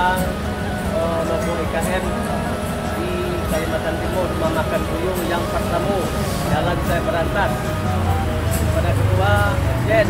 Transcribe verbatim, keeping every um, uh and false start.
Eh, logo I K M di Kalimantan Timur, mamakan buyung yang pertama dalam saya berantas. Kepada Ketua, Sekjen,